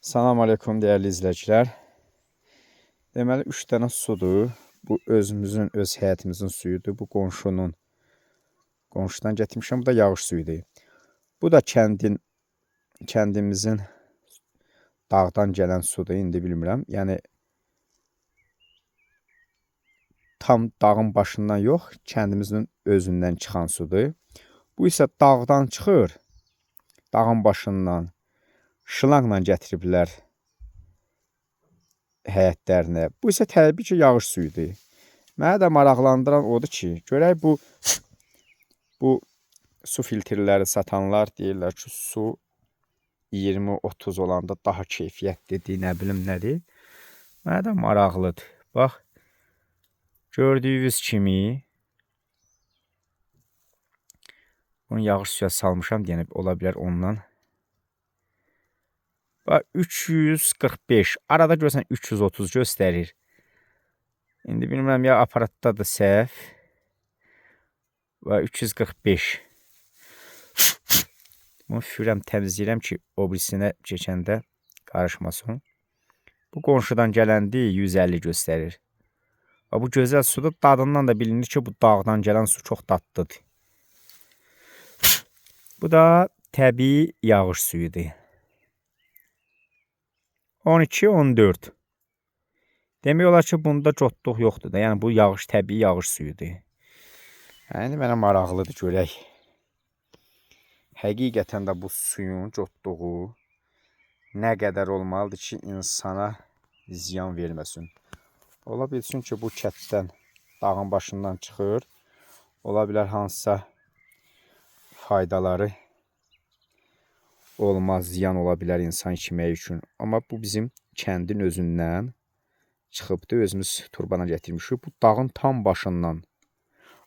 Salam aleykum dəyərli izləyicilər. Deməli 3 dənə sudur. Bu özümüzün, öz həyətimizin suyudur. Bu qonşunun, qonşudan gətirmişəm. Bu da yağış suyudur. Bu da kəndimizin dağdan gələn sudur. İndi bilmirəm. Yəni tam dağın başından yox, kəndimizin özündən çıxan sudur. Bu isə dağdan çıxır. Dağın başından şılangla gətiriblər həyətlərinə. Bu isə təbii ki, yağış suyudur. Mənə də maraqlandıran odur ki, görək bu su filtrləri satanlar deyirlər ki, su 20-30 olanda daha keyfiyyətlidir, nə bilim nədir. Mənə də maraqlıdır. Bax, gördüyünüz kimi bunu yağış suya salmışam, yəni ola bilər ondan. Bax, 345. Arada görürsən 330 göstərir. İndi bilmirəm ya aparatdadır səhv. Və 345. Bunu fürəm təmizləyirəm ki, o birisinə keçəndə qarışmasın. Bu qonşudan gələndi 150 göstərir. Və bu gözəl sudur. Dadından da bilinir ki, bu dağdan gələn su çox dadlıdır. Bu da təbii yağış suyudur. 12, 14. Demək olar ki, bunda cotluq yoxdur da. Yəni bu yağış, təbii yağış suyudur. Yəni mənə maraqlıdır görək. Həqiqətən də bu suyun cotluğu nə qədər olmalıdır ki, insana ziyan verməsin. Ola bilsin ki, bu kətdən, dağın başından çıxır. Ola bilər hansısa faydaları olmaz, ziyan ola bilər insan içməyi üçün. Amma bu bizim kəndin özündən çıxıbdır, özümüz turbana gətirmişik. Bu dağın tam başından.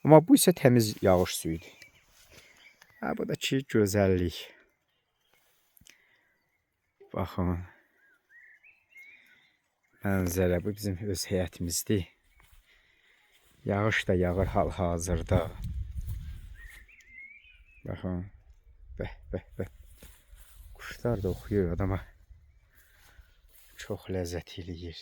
Amma bu isə təmiz yağış suyudur. Hə, bu da ki, gözəllik. Baxın. Mənzərə, bu bizim öz həyətimizdir. Yağış da yağır hal-hazırda. Baxın. Bəh, bəh, bəh. Quşlar da oxuyur adama. Çox ləzzət eləyir.